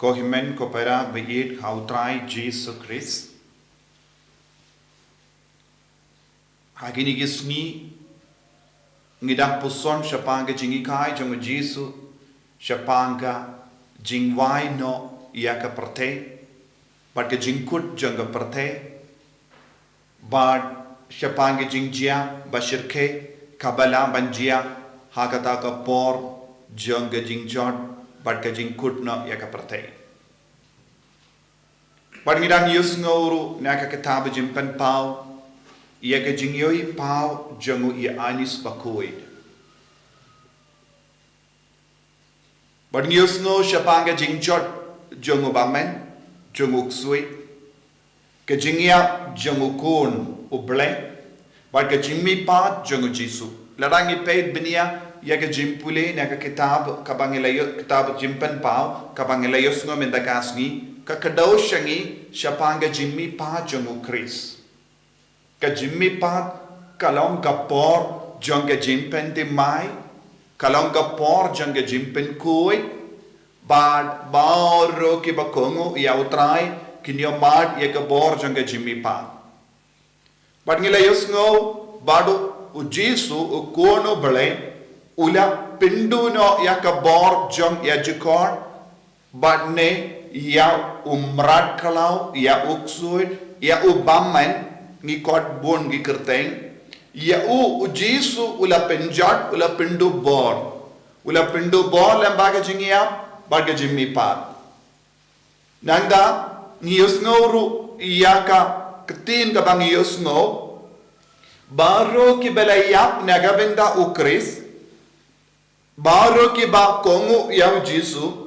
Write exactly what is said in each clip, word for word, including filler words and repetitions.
Ko hynmen ko para ba ïeit ha u Trai Jisu Khrist. Ha kine ki sngi ngi dang puson shaphang ka jinghikai jong u Jisu, shaphang ka jingwai noh ïa ka pyrthei, bad ka jingkut jong ka pyrthei, bad shaphang ka jingjia ba shyrkhei kaba lah ban jia ha kata ka por jong ka jingjot bad ka jingkut noh ïa ka pyrthei. Bad ngi dang ïohsngew ruh na ka kitab Jingpynpaw ïa ka jingïohi paw jong u Ïoannis Bakhuid. Bad ngi ïohsngew shaphang ka jingjot jong u bymman, jong u ksuid, ka jingïap jong u Khun u Blei, bad ka jingmihpat jong u Jisu. Lada ngi peit bniah ïa ka jingpule na ka kitab kaba ngi la ïoh, kitab Jingpynpaw kaba ngi la ïohsngew mynta ka sngi, ka kdew sha ngi shaphang ka jingmihpat jong u Khrist. Ka jingmihpat ka long ka por jong ka jingpynthymmai, ka long ka por jong ka jingpynkhuid, bad baroh kiba kohnguh ïa u Trai kin ïoh mad ïa ka bor jong ka jingmihpat. Bad ngi la ïohsngew ba u Jisu u Khun u Blei u la pynduh noh ïa ka bor jong ïa jukor, bad ne ïa u mrad khlaw, ïa u ksuid, ïa u bymman, ngi khot bun ki kyrteng. Ïa u, u Jisu u la pynjot, u la pynduh bor. U la pynduh bor lem bad ka jingïap bad ka jingmihpat. Nangta ngi ïohsngew ruh ïa ka ktien kaba ngi ïohsngew, baroh kiba la ïap na ka bynta u Khrist, baroh kiba kohnguh ïa u Jisu,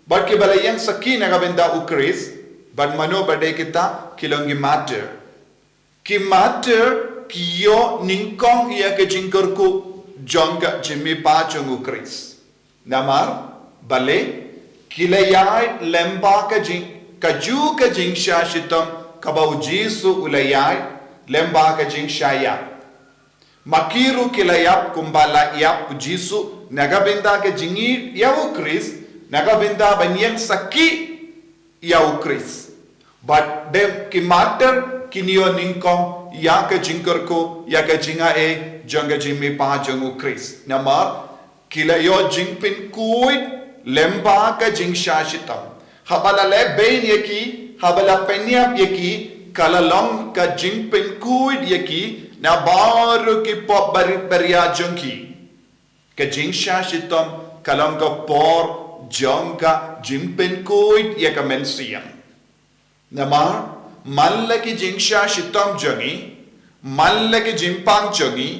bad kiba la ïeng sakhi na ka bynta u Khrist, bad mano ba dei kita, ki long ki martyr. Ki martyr ki ïoh nyngkong ïa ka jingkyrkhu jong ka jingmihpat jong u Khrist. Namar balei, ki la ïaid lem bad ka jing, kajuh ka jingshah shitom kaba u Jisu u la ïaid, lem bad ka jingshah ïap. Ma ki ruh ki la ïap kumba la ïap u Jisu na ka bynta ka jingïeit ïa u Khrist, na ka bynta ban ïeng sakhi ïa u Khrist. Bad de ki martyr kin ïoh nyngkong ïa ka jingkyrkhu, ïa ka jingai jong ka jingmihpat jong u Khrist. Namar ki la ïoh jingpynkhuid lem bad ka jingshah shitom. Haba la leh beiñ ïa ki, haba la pynïap ïa ki, ka la long ka jingpynkhuid ïa ki na baroh ki pop barit baria jong ki. Ka jingshah shitom ka long ka por jong ka jingpynkhuid ïa ka mynsiem. Namar man la ki jingshah shitom jong ngi, man la ki jingpang jong ngi,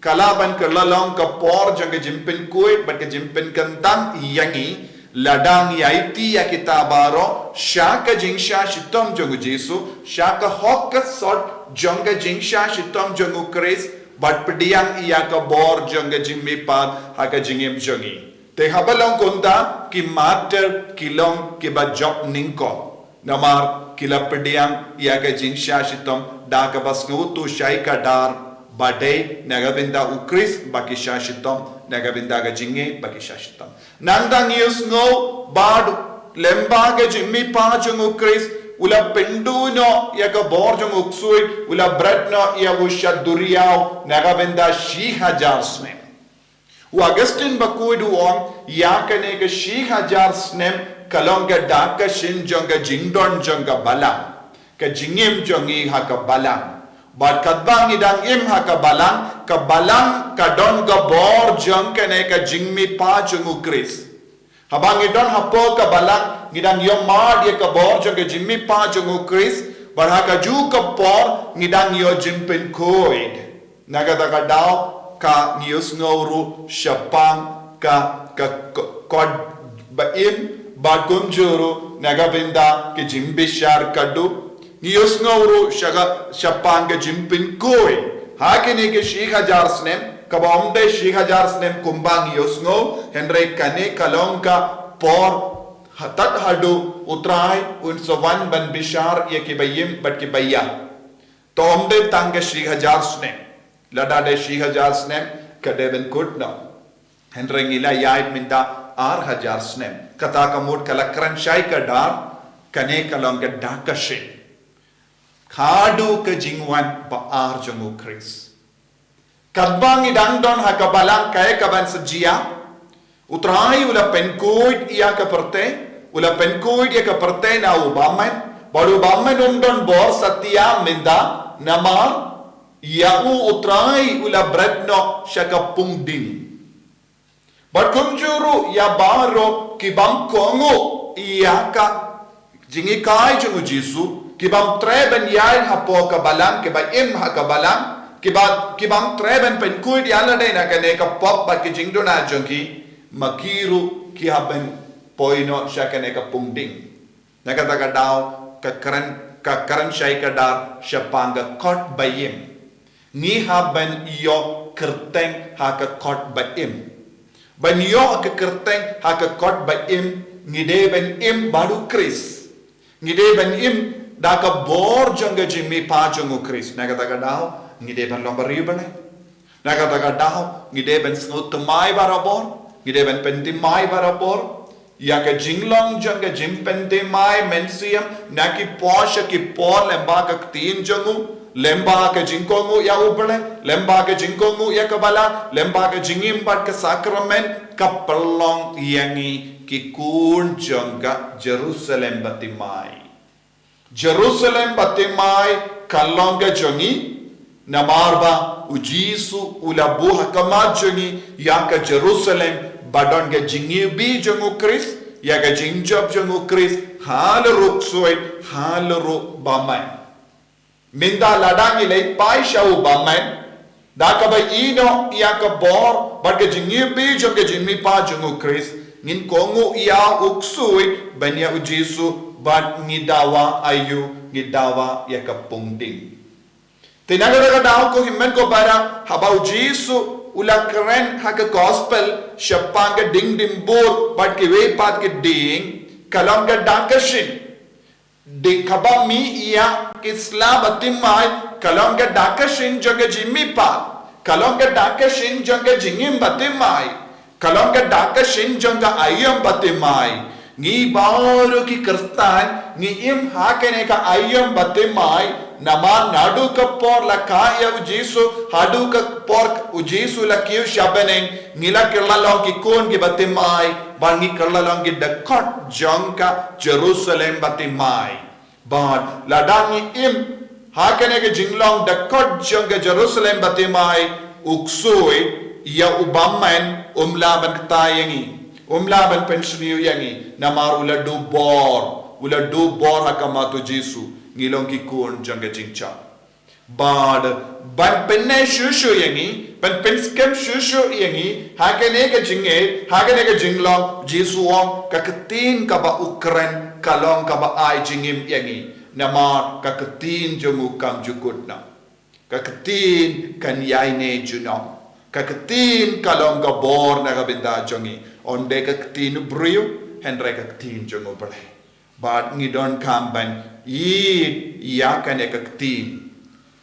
ka lah ban kylla long ka por jong ka jingpynkhuid bad ka jingpynkyntang ïa ngi, lada ngi aiti ïa kita baroh sha ka jingshah shitom jong u Jisu, sha ka hok ka sot jong ka jingshah shitom jong u Khrist, bad pdiang ïa ka bor jong ka jingmihpat ha ka jingim jong ngi. Te haba long kumta, ki martyr ki long kiba jop nyngkong. Namar ki la pdiang ïa ka jingshah shitom da kaba sngewthuh shai kdar, ba dei na ka bynta u Khrist ba ki shah shitom, na ka bynta ka jingngeit ba ki shah shitom. Nangta ngi ïohsngew ba lem bad ka jingmihpat jong u Khrist, u la pynduh noh ïa ka bor jong u ksuid, u la bret noh ïa u sha duriaw na ka bynta shi hajar snem. U Augustine Bakhuid u ong, ïa kane ka shi hajar snem ka long ka dak ka shin jong ka jingdon jong ka balang, ka jingim jong ngi ha ka balang. Bad katba ngi dang im ha ka balang, ka balang ka don ka bor jong kane ka jingmihpat jong u Khrist. Haba ngi don hapoh ka balang, ngi dang ïoh mad ïa ka bor jong ka jingmihpat jong u Khrist, bad ha kajuh ka por ngi dang ïoh jingpynkhuid. Na kata ka daw, ka ngi ïohsngew ruh shaphang ka, ka, ka, ka ba im, bad kumjuh ruh na ka bynta ka jingbishar khadduh. Ngi ïohsngew ruh sha ka, shaphang ka jingpynkhuid ha kine ki shi hajar snem, kaba ym dei shi hajar snem kumba ngi ïohsngew, hynrei kane ka long ka por ha, tad haduh u Trai un sa wan ban bishar ïa kiba im bad kiba ïap. To ym dei tang ka shi hajar snem. Lada dei shi hajar snem, ka dei ban kut noh. Hynrei ngi la ïaid mynta ar hajar snem. Kata ka mut ka la kren shai kdar, kane ka long ka dakashin. Haduh ka jingwan ba ar jong u Khrist. Katba ngi dang don ha ka balang kaei kaban sa jia. U Trai u la pynkhuid ïa ka pyrthei, u la pynkhuid ïa ka pyrthei na u bymman, bad u bymman um don bor satia mynta, namar ïa u u Trai u la bret noh sha ka pung ding. Bad kumjuh ruh ïa baroh ki bym kohnguh ïa ka jinghikai jong u Jisu, ki bym treh ban ïaid hapoh ka balang, ki ba im ha ka balang, ki ba, ki bym treh ban pynkhuid ïa lade na kane ka pop bad ki jingduna jong ki, ma ki ruh ki hap ban poi noh sha kane ka pung ding. Na kata ka daw ka kren, ka kren shai kdar shaphang ka kot ba im. Ngi hap ban ïoh kyrteng ha ka kot ba im. Ban ïoh ka kyrteng ha ka kot ba im, ngi dei ban im bad u Khrist. Ngi dei ban im da ka bor jong ka jingmihpat jong u Khrist. Na kata ka daw ngi dei ban long briew bneng. Na kata ka daw ngi dei ban sngewthuh mai barabor, ngi dei ban pynthymmai barabor ïa ka jinglong jong ka jingpynthymmai mynsiem, na ki por sha ki por, lyngba ka ktien jong u, lyngba ka jingkohnguh ïa u Blei, lyngba ka jingkohnguh ïa ka balang, lyngba ka jingim bad ka sakramen, ka pynlong ïa ngi ki khun jong ka Jerusalem bathymmai. Jerusalem bathymmai ka long ka jong ngi, namar ba u Jisu u la buh ha khmat jong ngi ïa ka Jerusalem ba don ka jingïohi jong u Khrist, ïa ka jingjop jong u Khrist, halor u ksuid, halor u bymman. Mynta lada ngi leit phai sha u bymman, da kaba ïehnoh ïa ka bor bad ka jingïohi jong ka jingmihpat jong u Khrist, ngin kohnguh ïa u ksuid ban ïa u Jisu, bad ngi dawa aïu, ngi dawa ïa ka pung ding. Te na kata ka daw ko hynmen ko para, haba u Jisu u la kren ha ka gospel shaphang ka ding dimbur bad kiwei pat ki ding, ka long ka dakashin. Dei kaba mih ïa ki sla bathymmai, ka long ka dakashin jong ka jingmihpat, ka long ka dakashin jong ka jingim bathymmai, ka long ka dakashin jong ka aïom bathymmai. Ngi baroh ki Khristan ngi im ha kane ka aïom bathymmai, namar naduh ka por la kha ïa u Jisu haduh ka por u Jisu la kiew sha bneng, ngi la kylla long ki khun ki bathymmai, bad ngi kylla long ki dkhot jong ka Jerusalem bathymmai. Bad lada ngi im ha kane ka jinglong dkhot jong ka Jerusalem bathymmai, u ksuid ïa u bymman um lah ban kta ïa ngi, um lah ban pynsniew ïa ngi, namar u la duh bor, u la duh bor ha khmat u Jisu, ngi long ki khun jong ka jingshah. Bad ban pynneh shuh shuh ïa ngi, ban pynskhem shuh shuh ïa ngi ha kane ka jingngeit, ha kane ka jinglong, Jisu u ong ka ktien kaba u kren ka long kaba ai jingim ïa ngi. Namar ka ktien jong u kam ju kut noh. Ka ktien kan ïaineh junom. Ka ktien ka long ka bor na ka bynta jong ngi. Ym dei ka ktien u briew, hynrei ka ktien jong u Blei. Bad ngi donkam ban ïeit ïa kane ka ktien.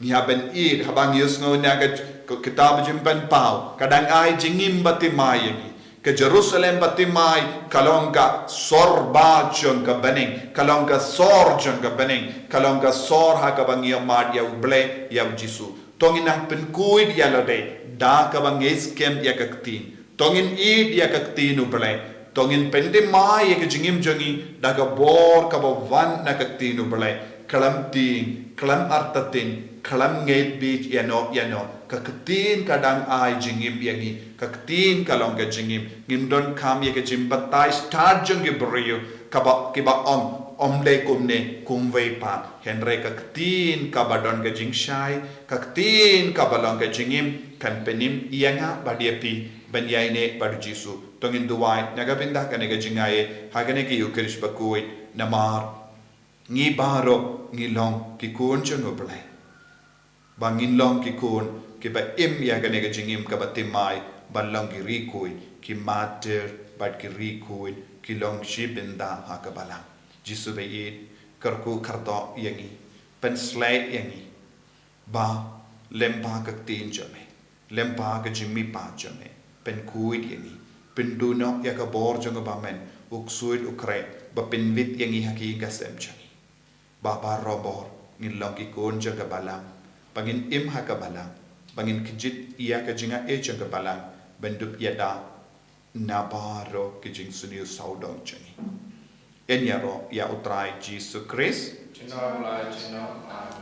Ngi hap ban ïeit, haba ngi ïohsngew na ka, ka kitab Jingpynpaw, ka dang ai jingim bathymmai ïa ngi. Ka Jerusalem bathymmai ka long ka sor ba jong ka bneng, ka long ka sor jong ka bneng, ka long ka sor ha kaba ngi ïa mad ïa u Blei, ïa u Jisu. To ngin nang pynkhuid ïa lade da kaba ngi skhem ïa ka ktien. To ngin ïeit ïa ka ktien u Blei. To ngin pynthymmai ïa ka jingim jong ngi da ka bor kaba wan na ka ktien u Blei. Khlem tieng, khlem artatien, khlem ngeit bit ïano ïano. Ka ktien ka dang ai jingim ïa ngi. Ka ktien ka long ka jingim. Ngim donkam ïa ka jingbatai stad jong ki briew kaba, kiba ong, ym dei kumne, kumwei pat. Hynrei ka ktien kaba don ka jingshai, ka ktien kaba long ka jingim, kan pynim ïa nga bad ïa phi ban ïaineh bad u Jisu. To ngin duwai na ka bynta kane ka jingaiei ha kane ka Ïukharist bakhuid, namar ngi baroh ngi long ki khun jong u Blei. Ba ngin long ki khun kiba im ïa kane ka jingim kaba thymmai, ban long ki riewkhuid, ki martyr bad ki riewkhuid, ki long shi bynta ha ka balang. Jisu ba ïeit, kyrkhu kyrdoh ïa ngi, pynshlei ïa ngi. Ba lyngba ka ktien jong me, lyngba ka jingmihpat jong me, pynkhuid ïa ngi, Pynduh noh ïa ka bor jong ka bamen, u ksuid u khreh, ba pynbit ïa ngi ha ki ïing ka sem jong ngi. Ba baroh bor ngin long ki khun jong ka balang, ba ngin im ha ka balang, ba ngin kjit ïa ka jingaiei jong ka balang, ban dup ïada na baroh ki jingsniew sawdong jong ngi. Yn ïaroh ïa u Trai Jisu Khrist. Junom la junom. Amen.